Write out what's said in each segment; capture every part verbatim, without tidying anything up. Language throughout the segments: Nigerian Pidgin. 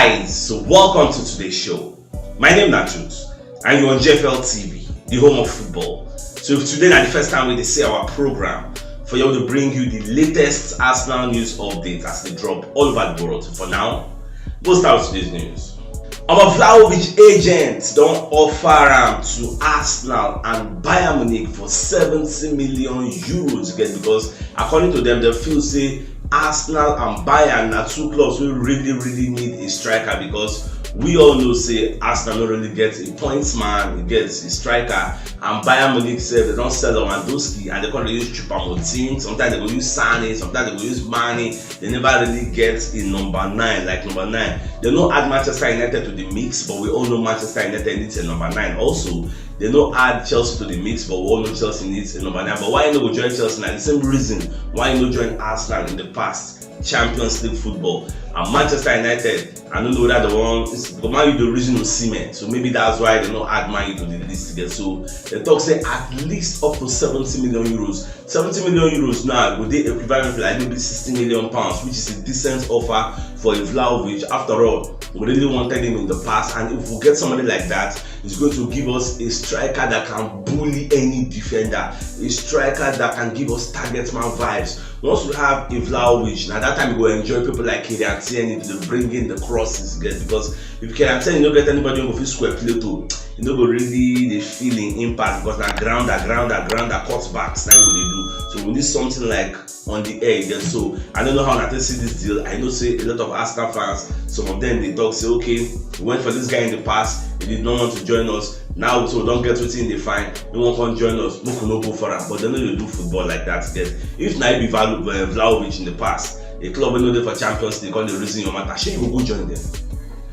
Guys, so welcome to today's show. My name na Jude, and you're on G F L T V, the home of football. So if today na the first time we dey see our program, for you to bring you the latest Arsenal news updates as they drop all over the world. So for now, go start with today's news. Omo, Vlahovic agents don offer am to Arsenal and Bayern Munich for seventy million euros, get, because according to them, they feel say Arsenal and Bayern na two clubs wey really, really need a striker, because we all know say Arsenal no really get a points man, e get a striker, and Bayern Munich sef, they don sell Lewandowski and they come dey use Choupo-Moting. Sometimes they go use Sane, sometimes they go use Mane. They never really get a number nine, like number nine. They no add Manchester United to the mix, but we all know Manchester United needs a number nine. Also, they no add Chelsea to the mix, but we all know Chelsea needs a number nine. But why you no go join Chelsea now? The same reason why you no join Arsenal in the past, Champions League football. And Manchester United, I don't know whether they want, it's because Man U dey reason Osimhen, so maybe that's why they no add Man U to the list again. So they talk say at least up to seventy million euros. Seventy million euros now go dey equivalent to, like, maybe sixty million pounds, which is a decent offer for a Vlahovic. After all, we really wanted him in the past, and if we get somebody like that, it's going to give us a striker that can bully any defender, a striker that can give us target man vibes. Once we have a Vlahovic, now that time we go enjoy people like Kieran Tierney to bring in the crosses, get, because if Kieran Tierney no get anybody who go fit square play to, you no go really dey feel im impact, because na grounder, grounder, grounder, cutbacks na im go dey do. So we need something like on the air again. So I don't know how una take see this deal. I know say a lot of Arsenal fans, some of them dey talk say, okay, we went for this guy in the past, he did not want to join us. Now so we don get wetin dey find, he wan come join us, make we no go for am. But dem no dey do football like that again. If na you be Valo- uh, Vlahovic in the past, a club wey no dey for Champions League, come dey reason your matter, shey you go go join them?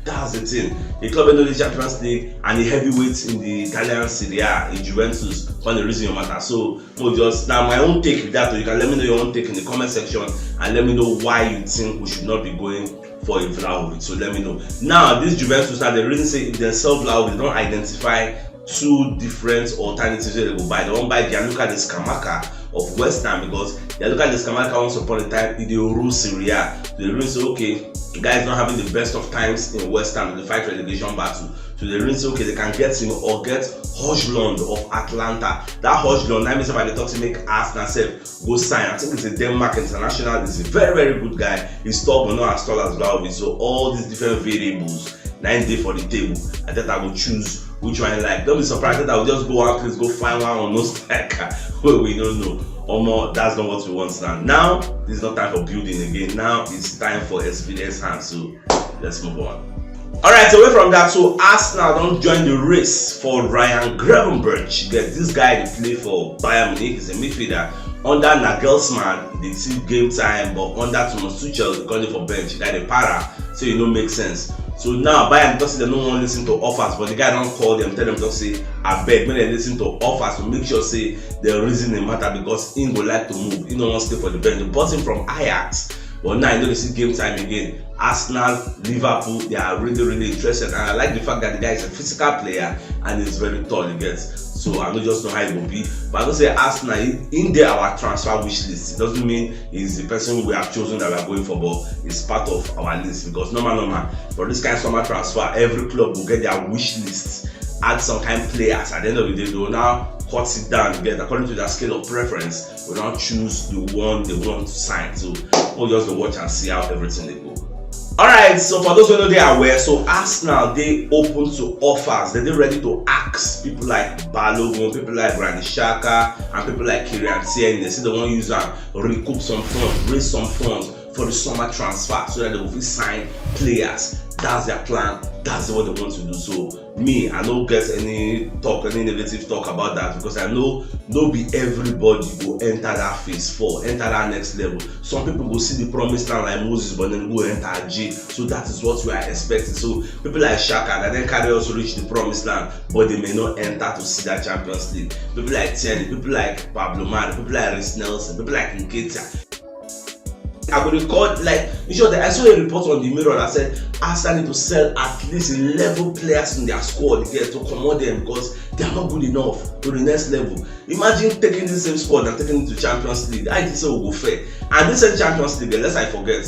That's the thing. A club wey no dey Champions League and a heavyweight in the Italian Serie A, a Juventus, come dey reason your matter. So, no, just now my own take with that. You can let me know your own take in the comment section and let me know why you think we should not be going for a Vlahovic. So let me know. Now, this Juventus, now the reason say if they sell Vlahovic, they don't identify two different alternatives wey they go buy. They wan buy Gianluca Scamacca of West Ham, because Gianluca Scamacca, once upon a time, he dey rule Serie A. So they really say, okay, the guy is not having the best of times in West Ham in the fight relegation battle. So they really say, okay, they can get him or get Højlund of Atalanta. That Højlund, that means somebody talks to make Arsenal sef go sign. I think it's a Denmark international. He's a very, very good guy. He's tall, but not as tall as Vlahovic. So all these different variables na im dey for the table. I thought I would choose which one I like. Don't be surprised that I will just go one place, go find one unknown striker wey we don't know. Omo, that's not what we want now. Now, it's not time for building again. Now, it's time for experience hands. So, let's move on. All right, away from that, so Arsenal don join the race for Ryan Gravenberch. Get, this guy dey play for Bayern Munich, is a midfielder. Under Nagelsmann, they see game time, but under Thomas Tuchel, they call it for bench. That dey para, so e no make sense. So now Bayern talk say dem no wan listen to offers, but the guy don call them, tell them, talk say abeg make dem listen to offers to make sure say dem reason the matter, because he go like to move. He no wan stay for the bench. They bought him from Ajax, but now he no dey see game time again. Arsenal, Liverpool, they are really, really interested, and I like the fact that the guy is a physical player and he's very tall, you get. So I no just know how he go be, but I know say Arsenal, he, he dey our transfer wish list. It doesn't mean he's the person we have chosen that we are going for, but it's part of our list, because normal, normal, for this kind of summer transfer, every club will get their wish list, add some kind players. At the end of the day, they will now cut it down again according to their scale of preference. We now choose the one they want to sign. So we'll just watch and see how everything dey go. All right, so for those who no dey aware, so Arsenal dey open to offers. They dey ready to ask people like Balogun, people like Granit Xhaka, and people like Kieran Tierney. They say they wan use am recoup some funds, raise some funds for the summer transfer, so that they will fit sign players. That's their plan. That's what they want to do. So me, I no get any talk, any negative talk about that, because I know no be everybody go enter that phase four, enter that next level. Some people go see the promised land like Moses, but then go enter jail. So that is what we are expecting. So people like Xhaka, that then carry us reach the promised land, but they may not enter to see that Champions League. People like Tierney, people like Pablo Mari, people like Reiss Nelson, people like Nketiah. I go record, like, in short, I saw a report on the Mirror that said Arsenal need to sell at least eleven players in their squad here to comot them, because they are not good enough to the next level. Imagine taking the same squad and taking it to Champions League. I think so we go fair. And this same Champions League, let's I forget,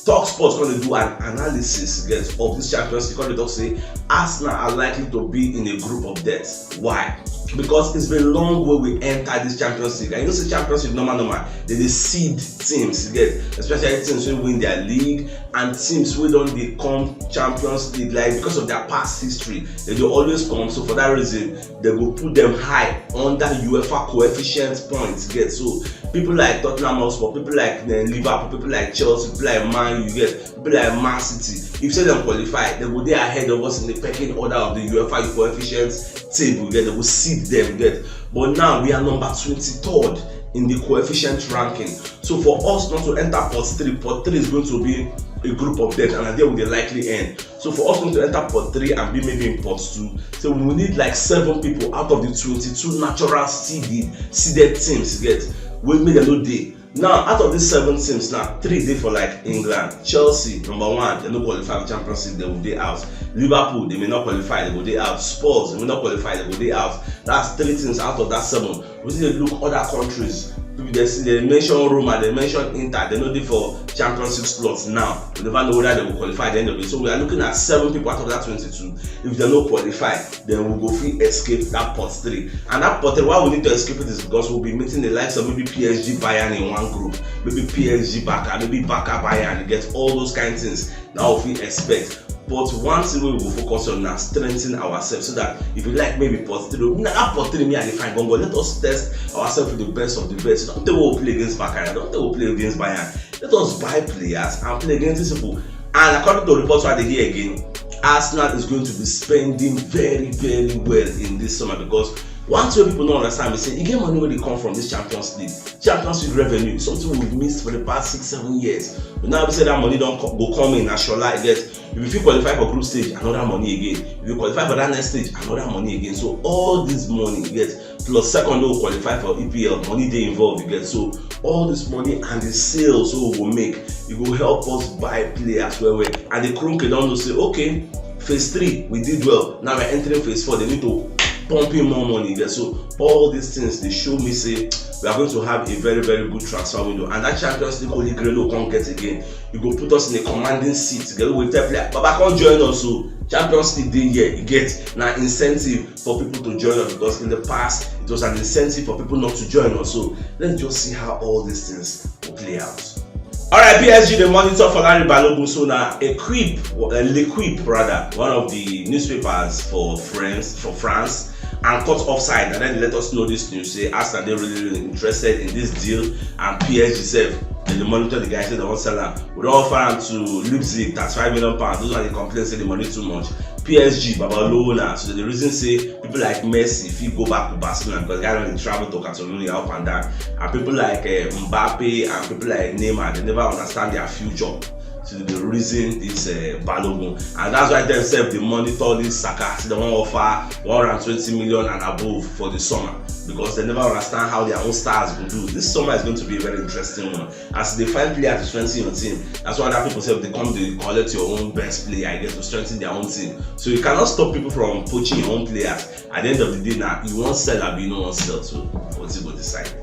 Talk Sports come dey do an analysis, get, of this Champions League. Come dey talk say Arsenal are likely to be in a group of death. Why? Because it's been long wey we enter this Champions League. And you know say Champions League, normal normal, they dey seed teams, you get, especially teams wey win their league and teams wey don dey come Champions League, like, because of their past history, they dey always come. So for that reason, they go put them high under UEFA coefficient points, get. So people like Tottenham Hotspur, people like, eh, Liverpool, people like Chelsea, people like Man U, get, people like Man City, if say dem qualify, dem go dey ahead of us in the pecking order of the UEFA coefficient table, get, dem go seed them, get. But now we are number twenty-third in the coefficient ranking. So for us not to enter pot three, pot three is going to be a group of death, and na there we dey likely end. So for us not to enter pot three and be maybe in pot two, so we need, like, seven people out of the twenty-two natural seeded seeded teams, get, wey make dem no dey. Now, out of these seven teams now, three dey for, like, England. Chelsea, number one, dem no qualify for Champions League, dem go dey out. Liverpool, dem may not qualify, dem go dey out. Spurs, dem may not qualify, dem go dey out. That's three teams out of that seven. Wetin dey look other countries, people dey see, dem mention Roma, dem mention Inter, dem no dey for Champions League slots now. We never know whether dem go qualify at the end of it. So we are looking at seven people out of that twenty-two. If dem no qualify, then we go fit escape that pot three. And that pot three, why we need to escape it is because we'll be meeting the likes of maybe P S G, Bayern in one group, maybe P S G, Barca, maybe Barca, Bayern, you get, all those kind of things. Now we fit expect. But one thing we will focus on now, strengthen ourselves, so that if you like, maybe pot three, na that pot three me I dey find, but let us test ourselves with the best of the best. Don't they will play against Barca, don't they will play against Bayern. Let us buy players and play against these people. And according to reports, what they hear again, Arsenal is going to be spending very, very well in this summer, because one thing people don't understand is say, you get money where they come from this Champions League. Champions League revenue, something we've missed for the past six, seven years. But now we say that money don't co- go come in as Shola, you get. If you qualify for group stage, another money again. If you qualify for that next stage, another money again. So all this money, you get, plus second will qualify for E P L, money they involved, you get. So all this money and the sales we will make, it will help us buy players well well. And the Kroenke don't know say, okay, phase three, we did well. Now we're entering phase four. They need to pump in more money there. So all these things, they show me say we are going to have a very, very good transfer window. And that Champions League holy grail will come get again. You go put us in a commanding seat. Get, we tell player, Baba, come join us. So Champions League day here, you get, now incentive for people to join us, because in the past it was an incentive for people not to join us. So let's just see how all these things will play out. All right, P S G dey monitor Folarin Balogun. So now Equipe, uh, L'Equipe rather, one of the newspapers for France, for France, and caught offside, and then they let us know this news. Say Arsenal dey really, really interested in this deal, and P S G sef, they dey monitor the guy, say they wan sell am. We don offer am to Leipzig, thirty-five million pounds. Those one dey complain say the money too much. P S G, Baba Olówó na, so the reason say people like Messi fit go back to Barcelona, because the guy don dey travel to Catalonia up and down, and people like, uh, Mbappe and people like Neymar, they never understand their future. So they dey reason this, uh, Balogun, and that's why dem sef dey monitor this Saka. So they wan offer one hundred twenty million and above for the summer, because they never understand how their own stars go do. This summer is going to be a very interesting one, as they find players to strengthen your team. That's why other people sef dey come dey collect your own best player, I get, to strengthen their own team. So you cannot stop people from poaching your own players. At the end of the day, now you wan sell, abi you no wan sell. So wetin go decide?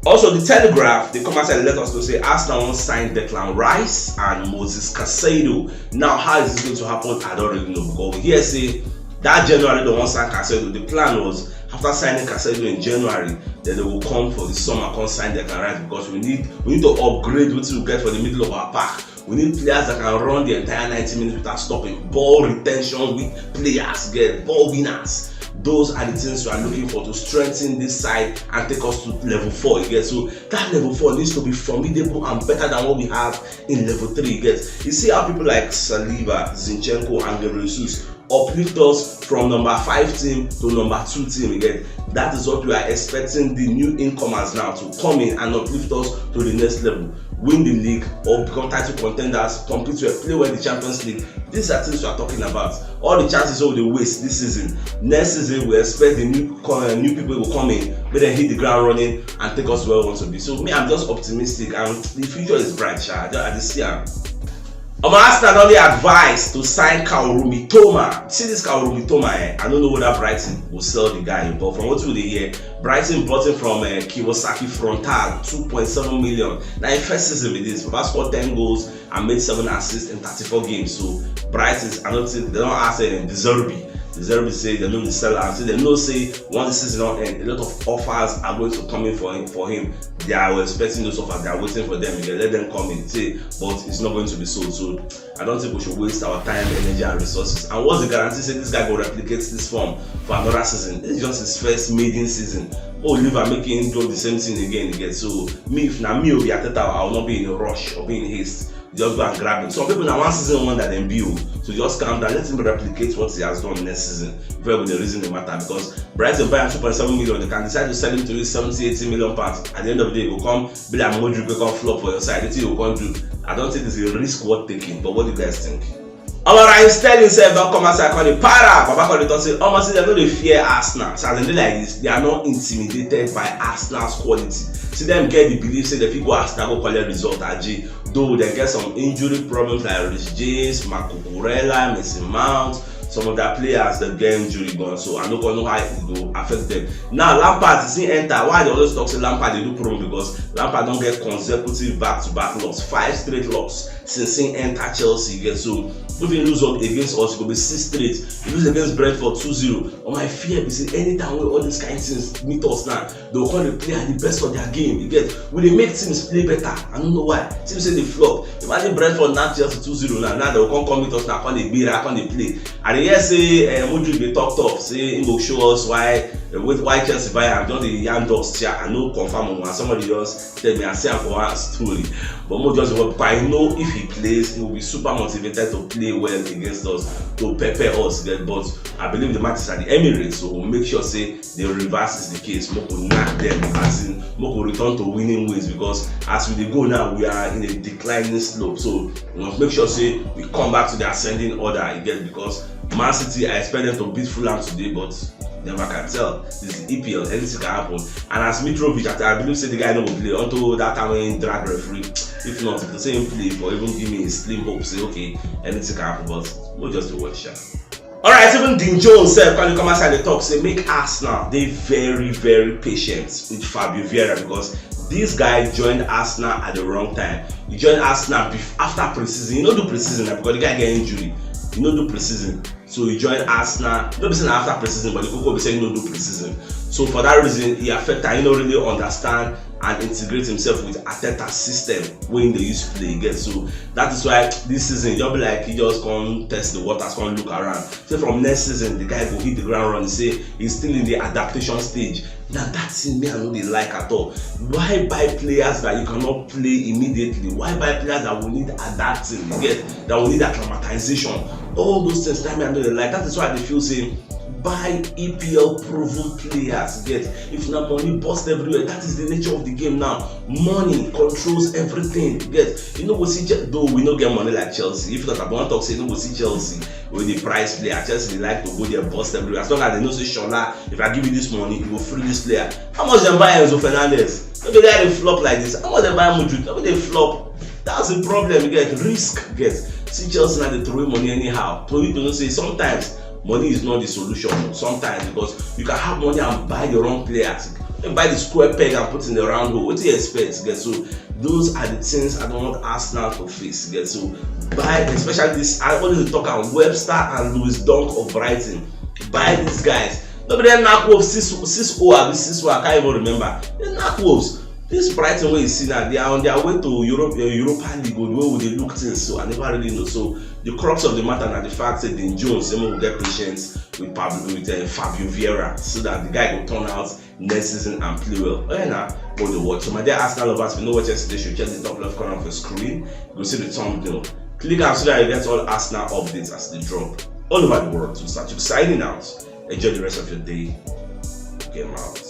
Also, the Telegraph, they come outside and let us know say Arsenal wan sign Declan Rice and Moses Caicedo. Now, how is this going to happen? I don't really know, because we hear say that January they wan sign Caicedo. The plan was, after signing Caicedo in January, then they will come for the summer, come sign Declan Rice, because we need, we need to upgrade what we get for the middle of our park. We need players that can run the entire ninety minutes without stopping. Ball retention, weak players, get, ball winners. Those are the things we are looking for to strengthen this side and take us to level four, you get. So that level four needs to be formidable and better than what we have in level three, you get. You see how people like Saliba, Zinchenko, and Gabriel Jesus uplift us from number five team to number two team, you get. That is what we are expecting the new incomers now to come in and uplift us to the next level, win the league, or become title contenders, compete well, play well in the Champions League. These are things we are talking about. All the chances wey we dey waste this season, next season we expect the new co- uh, new people will come in, make dem hit the ground running and take us where we want to be. So me, I'm just optimistic, and the future is bright, sha. I just, I just see am. Omo, Arsenal don dey advised to sign Kaoru Mitoma. See this Kaoru Mitoma, eh? I don't know whether Brighton will sell the guy, but from what we dey hear, Brighton bought him from uh, Kawasaki Frontale, two point seven million. Now, in first season with this, Baba scored ten goals and made seven assists in thirty-four games. So, Brighton, I don't think they don't ask uh, De Zerbi. De Zerbi say they know the seller. Say they know say once the season don't end, a lot of offers are going to come in for him. For him, they are expecting those offers. They are waiting for them. You can let them come in, say, but it's not going to be sold. So I don't think we should waste our time, energy, and resources. And what's the guarantee say this guy go replicate this form for another season? This is just his first maiden season. Oh, leave am, make him do the same thing again, again. So me, if na me, Obi Ateta, I will not be in a rush or be in haste. Just go and grab him. Some people now one season one that dem build. So just calm down. Let him replicate what he has done next season. Very good, the reason the matter because Brighton buy am two point seven million. They can decide to sell him to you seventy, eighty million pounds. At the end of the day, it will come be like Modric wey come flop for your side. Wetin you go come do? I don't think it's a risk worth taking. But what do you guys think? Alright, Sterling sef don come outside come dey para. Baba come dey talk say, omo, see dem no dey fear Arsenal. So as dem dey like this, they are not intimidated by Arsenal's quality. See dem get the belief say dem fit go Arsenal go collect result aje. Though dem get some injury problems like Reece James, Marco Cucurella, Mason Mount, some of their players dem get injury gone, so I no come know how e go affect them. Now Lampard still enter. Why I dey always talk say Lampard dey do promo? Because Lampard don get consecutive back-to-back loss, five straight loss since he enter Chelsea. You get so if he lose up against us, e go be six straight. He lose against Brentford two zero. But my fear be say anytime wey all these kind things meet us now, they go come dey play at the best of their game. You get, we dey make teams play better. I no know why. Teams say dey flop. Imagine Brentford now Chelsea two zero now. Now they go come come meet us now, come dey gbera, come dey play. I dey hear say uh, Mudryk dey talk tough, say he go show us why uh, why Chelsea buy am. Just dey yarn dust, sha. I no confirm am. Somebody just tell me, I see am for one story. But mo just dey worry, I know if he plays, he will be super motivated to play well against us, to pepper us. But I believe the match is at the Emirates, so we'll make sure say the reverse is the case. Make we knack them, as in make we return to winning ways, because as we dey go now, we are in a declining slope. So we must make sure say we come back to the ascending order again, because Man City, I expect them to beat Fulham today, but never can tell. This is E P L, anything can happen. And as Mitrovic, I, I believe say the guy no go play until that time when he drag referee. If not, if the same play for even give me a slim hope, say okay, anything can happen, but we'll just do what shall. Alright, even Dean Jones sef come come outside dey talk say make Arsenal dey very, very patient with Fabio Vieira, because this guy joined Arsenal at the wrong time. He joined Arsenal bef- after preseason. He no do preseason na because the guy get injury. He no do preseason. So he joined Arsenal. No be say na after preseason, but the koko be say he no do preseason. So for that reason, he affect am. He no really understand and integrate himself with Arteta's system wey he dey use play. You get, so that is why this season e just be like he just come test the waters, come look around. Say from next season the guy go hit the ground running. Say he's still in the adaptation stage. Na that thing me I no dey like at all. Why buy players that you cannot play immediately? Why buy players that will need adapting? You get, that will need acclimatization. All those things that me I no dey like. That is why I dey feel say buy E P L proven players. Get, if na money burst everywhere, that is the nature of the game now. Money controls everything. Get, you no go see Je- though we no get money like Chelsea. If not, I wan talk say you no go see Chelsea wey dey price player. Chelsea dey like to go there burst everywhere. As long as they know say Shola, if I give you this money, you go free this player. How much dem buy Enzo Fernandez? No be there dey flop like this. How much dem buy Mudryk? No be dey flop. That's the problem. You get, risk. Get, see Chelsea now dey throw money anyhow. So you know say sometimes money is not the solution. Sometimes because you can have money and buy the wrong players. You buy the square peg and put in the round hole. What do you expect? Get, so those are the things I don't want Arsenal to face. Get, so buy, especially this. I always talk about Webster and Lewis Dunk of Brighton. Buy these guys. No be dem knack Wolves six six oh abi six one, I can't even remember. Dem knack Wolves. This Brighton wey you see now, they are on their way to Europe, uh, Europa League, oh, the way we dey look things. So I never really know. So the crux of the matter na the fact say Dean Jones say make we get patience with Pablo, with uh, Fabio Vieira, so that the guy go turn out next season and play well. Oh yeah, now go dey watch. So my dear Arsenal lovers, if you no watch yesterday show, check the top left corner of your screen. You go see the thumbnail. Click am so that you get all Arsenal updates as they drop all over the world. So Satuk signing out. Enjoy the rest of your day. Game out.